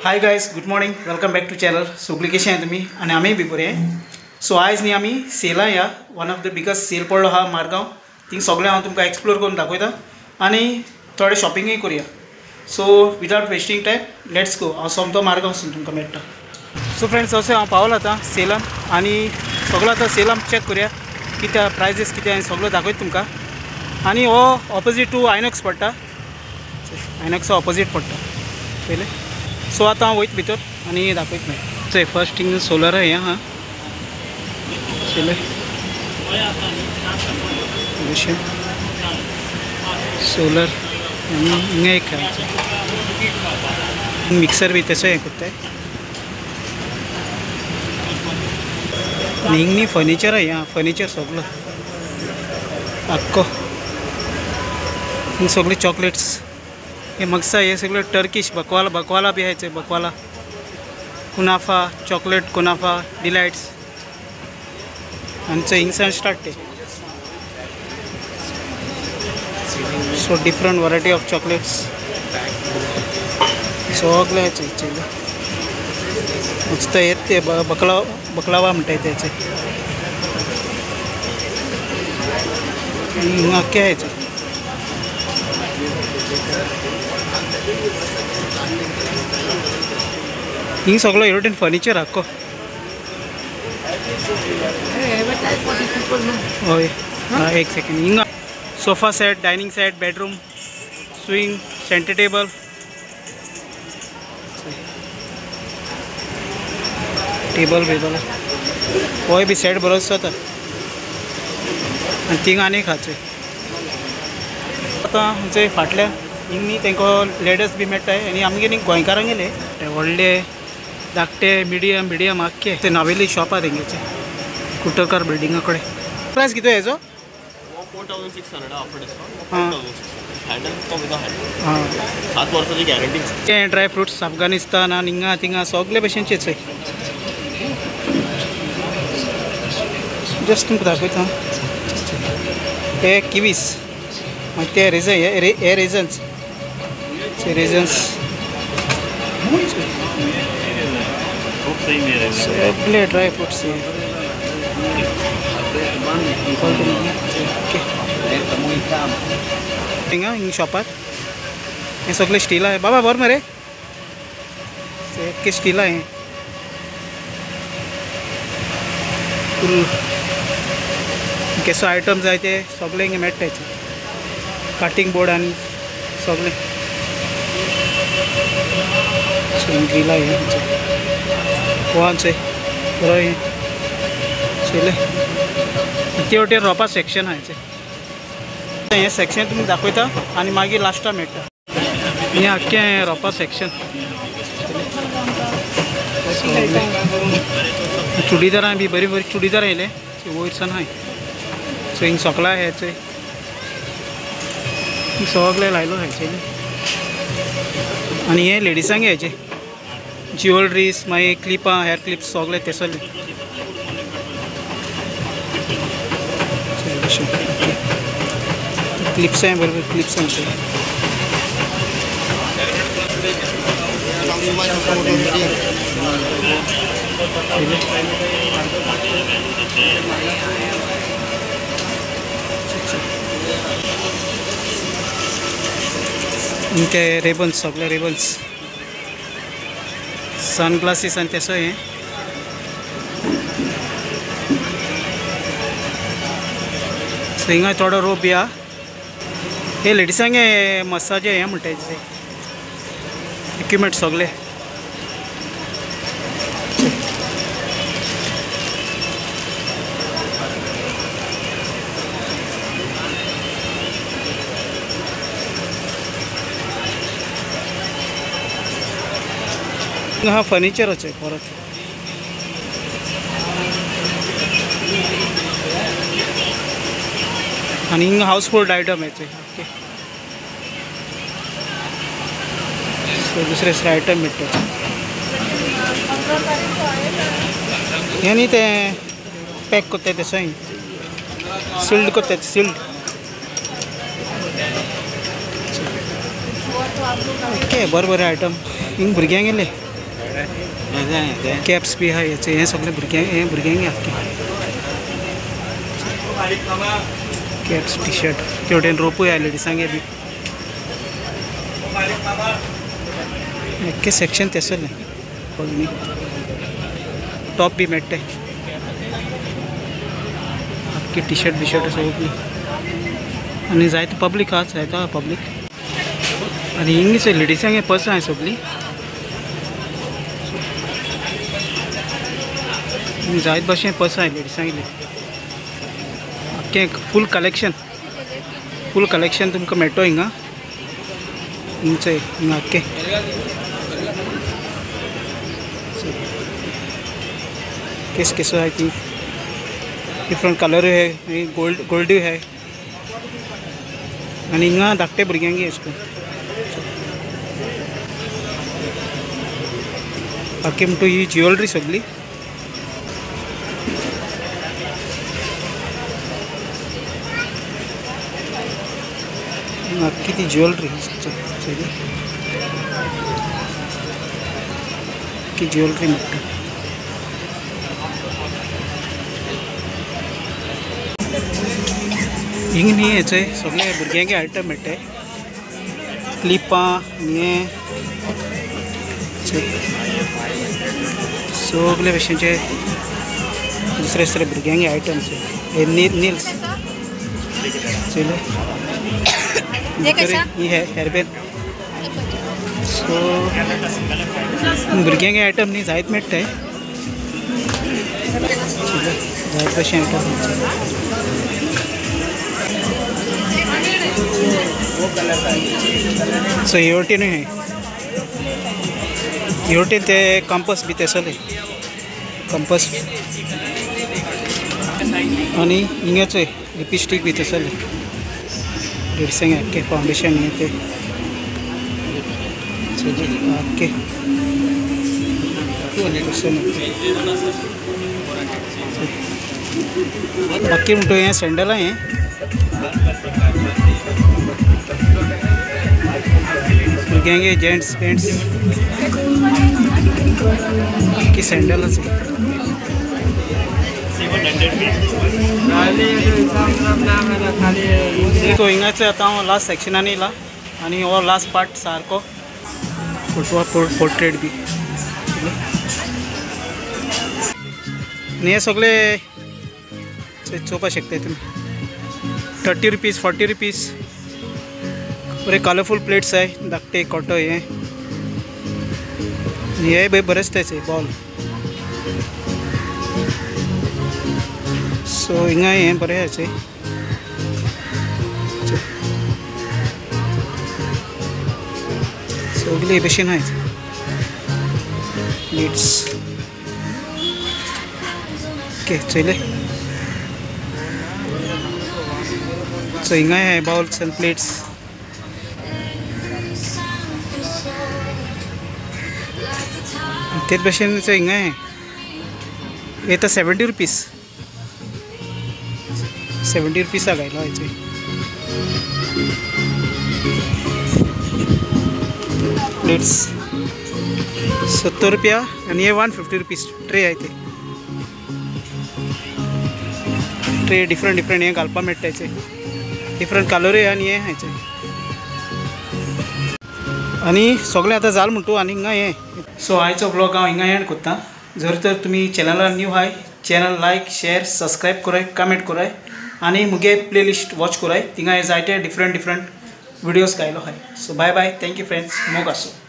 Hi guys, good morning, welcome back to channel. सगळी कशें आहाय तुमी आनी आमी बी बरें. सो आयज न्ही आमी सेला ह्या one of the biggest sale पडलो आहा मारगांव. थिंग सगळें हांव तुमकां एक्सप्लोर करून दाखयता आनी थोडें शॉपिंगूय करुया. So without wasting time let's go. हांव सोमतो मारगांव तुमकां मेळटा. सो फ्रेंड्स, अशें हांव पावलां आतां सेलान आनी सगळो आतां सेलान चॅक करुया कितें प्रायजीस कितें आनी सगळें दाखयता तुमकां. आनी हो ऑपोजीट टू आयनॉक्स पडटा, आयनॉक्सा ऑपोजीट पडटा पयलें. सो आतां हांव वयता भितर आनी दाखयता मागीर. चोय फर्स्ट थिंग सोलर हें आहा चोयलें सोलर आनी हिंगा एक मिक्सर बी तसो हें करताय. आनी हिंग न्ही फर्निचर हें आहा, फर्निचर सगलो आख्खो. सगळे चॉकलेट्स हे मगसा हे सगळे टर्किश बकवाला बकवाला बी आहाय, बकवाला कुनाफा चॉकलेट कुनाफा डिलायट्स. आमचो हिंगसान स्टार्ट ते. So different variety of chocolates सगळे आहाय. मस्त येत ते बकला बकलावा म्हणटाय तेचे. हिंगा आख्खे आहाय. हिंग सगळो युरोपियन फर्निचर आख्खो. हय एक सेकेंड. हिंगा sofa set, dining set, bedroom, swing, centre table. Table बेबल होय बी सेट बरो दिसता. आनी थिंग आनी खाचो आतां आमचे फाटल्या हिंग न्ही तांकां लेडर्स बी मेळटाय. आनी आमगे न्ही गोंयकारांक गेले व्हडले धाकटे मिडियम मिडियम आख्खे ते नावेली शॉप आहा तेंगेचे कुटरकार बिल्डिंगा कडेन. प्रायस कितें हेजो? 4600 after discount. 5600 handle तो विदाउट हँडल. 7 वर्साची गॅरंटी. ते ड्राय फ्रुट्स अफगाणिस्तान आनी हिंगा थिंगा सगळे भशेनचेच. जस्ट तुमकां दाखयता. हे किवीस मागीर ते रेजन, हे रेजन्स रेजन्स सगळे ड्राय फ्रुट्स. हिंगा हिंग शॉपार हें सगळें स्टिला आहे. बाबा बरें मरे, सारकें स्टिला हें फूल. केसो आयटम जाय ते सगळे हिंगा मेळटा. कटिंग बोर्ड आनी सगळें ग्रिला हें हो आमचें बरो हें चोयलें. ते वटेन रोपा सेक्शन आहा. हें सेक्शन तुमकां दाखयता आनी मागीर लास्टाक मेळटा. हें आख्खें रोपा सेक्शन. चुडीदारां बी बरीं बरीं चुडीदारां येयले वयर सान आहाय. सो हिंग सोकला आहाय चोय, सगळें लायलो आहाय चोयलें. आनी हें लेडिसांक हेजें ज्युवेलरीज मागीर क्लिपां हेअर क्लिप्स सगळे ते सगळे. क्लिप्स आहे बरोबर, क्लिप्स आहे. ते रेबन्स सगळे रेबन्स सनग्लासीस आनी तेसो हें. सो हिंगा थोडो रोप बी आहा. हे लेडिसांक मसाज हें म्हणटाय ते इक्विपमेंट सगळे. हा फर्निचराचो परत. आनी हिंगा हावस होल्ड आयटम हेचे. ओके, सो दुसरे दुसरे आयटम मेळटा. हें न्ही तें पॅक करताय तशें सिल्ड करताय, सिल्ड. ओके, बरें बरें आयटम हिंग भुरग्यांक गेले. कॅप्स बी आहा हें सगळें भुरग्यांक हें भुरग्यांक आख्खें कॅप्स टी शर्ट ते वटेन रोपूय आहा लेडिसांगे बी आख्खें सेक्शन तेसरलें न्ही टॉप बी मेळटा आख्खी टी शर्ट बी शर्ट सगळी आनी जायते पब्लीक आहा जायतो आहा पब्लीक आनी हिंगच लेडिसांगे पर्सां आहा सगळीं जायत भाशेन पर्सां आहा लेडिसांगेली आख्खें फूल कलेक्शन फूल कलेक्शन तुमकां मेळटो हिंगा हिंगचे हिंगा आख्खें केस केसो आहाय ती डिफरंट कलरूय आहाय गोल्ड गोल्डूय आहाय आनी हिंगा धाकटे भुरग्यांक अशें करून बाकी म्हणटू ही ज्युवेलरी सगळी आख्खी ती ज्युवेलरी आख्खी ज्युवेलरी मेळटा हिंग न्ही हेचें सगळे भुरग्यांक आयटम मेळटाय क्लिपां हें सगळे भशेनचे दुसरे दुसरे भुरग्यांक आयटम्स हे नील्स चोयले ही हेअरबँड सो भुरग्यांक आयटम न्ही जायत मेळटाय जायत भशेन आयटम सो हे वटेनूय आहाय हे वटेन ते कंपस बी तेसले कंपस आनी हिंगाचोय लिपस्टीक बी तेसले लेडिसांक आख्खें फावंडेशन हें तें आख्खें बाकी म्हणटू हें सँडलां हें भुरग्यांगे जेंट्स पेंट्स आख्खी सँडल आसा तो हिंगाचे आतां हांव लास्ट सेक्शनान येयला आनी हो लास्ट पार्ट सारको फोटो पोर्ट्रेट बी आनी हे सगळे चोवपाक शकता तुमी 30 रुपीज 40 रुपीज बरे कलरफूल प्लेट्स आहाय धाकटे कोटो हें आनी हे बी बरेच तेचे बॉल सो हिंगा हें बरें आसा सगळे भशेन आहाय प्लेट्स ओके चोयले सो हिंगाय आहाय बाउल्स आनी प्लेट्स तेच भशेन हिंगाय हे तर 70 रुपीज 70 रुपीसा घायलो हेचे प्लेट्स 70 रुपया आनी हे 150 रुपीज ट्रे आहाय ते ट्रे डिफरंट डिफरंट हें घालपाक मेळटा हेचे डिफरंट कलरूय आनी हें हेचे आनी सगळें आतां जालें म्हणटू आनी हिंगा हें सो आयचो व्लॉग हांव हिंगा एंड करता जर तर तुमी चॅनलार न्यू आहाय चॅनल लायक शेअर सबस्क्रायब कराय कमेंट कराय आनी मुगे प्लेलिस्ट वॉच कराय थिंगा जायते डिफरंट डिफरंट विडियोज घायलो आहाय so bye bye thank you friends मोग आसूं.